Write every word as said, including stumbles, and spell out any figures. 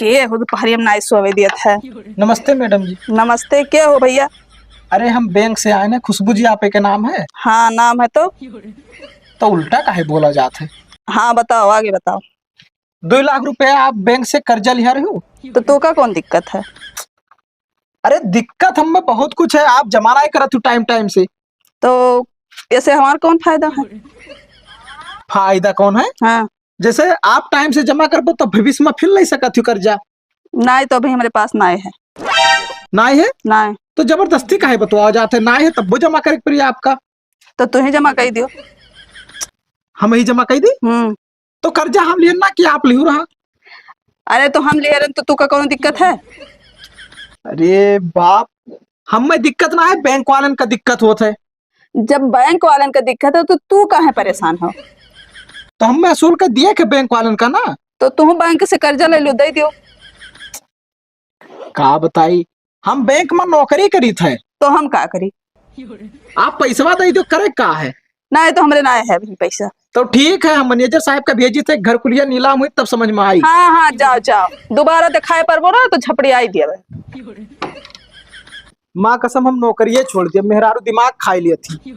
ये हो दुपहरिया में नाई सोवे दियत है। नमस्ते मैडम जी। नमस्ते, के हो भैया? अरे हम बैंक से आए ना, खुशबू जी आपे के नाम है? हाँ, नाम है तो। तो उल्टा काहे बोला जात है? हाँ बताओ, आगे बताओ। दो लाख रुपया आप बैंक से कर्जा लिहा रहे हो? तो तोका कौन दिक्कत है? अरे दिक्कत हमें बहुत कुछ है, आप जमा नाई करत हो टाइम टाइम से। तो ऐसे हमार कौन फायदा है? फायदा कौन है? हाँ। जैसे आप टाइम से जमा करबो तो भविष्य में फिर ले सकत हो कर्जा। नाई तो अभी हमरे पास नाई है। नाई है? नाई। तो जबरदस्ती काहे बतवाओ जात है, नाई है तब वो जमा करे के पड़ी आपका। तो तू ही जमा कर दियो। हम ही जमा कर दी? हम्म। तो कर्जा हम लिए ना कि आप लिहू रहा? अरे तो हम लिए रहन तो तू का कौनो दिक्कत है? अरे बाप, हमें दिक्कत ना है, बैंक वालन का दिक्कत होत है। जब बैंक वालन का दिक्कत है तो तू काहे परेशान हो? तो हमें असूल का दिए के बैंक वालन का ना। तो तू बैंक से कर्जा ले लो, दे दियो। का बताई, हम बैंक में नौकरी करीत है। तो हम का करी? आप पैसवा दे दो, करे का है? नाई तो हमरे नाई है अभी पैसा। तो ठीक है, हम मैनेजर साहब का भेजी थे, घर कुलिया नीलाम हुई तब समझ में आई। हाँ हाँ, जाओ जाओ, दोबारा दिखाए परबो ना तो झपड़ी आई दिया। माँ कसम, हम नौकरिये छोड़ दिया, मेहरारू दिमाग खाई लिया थी।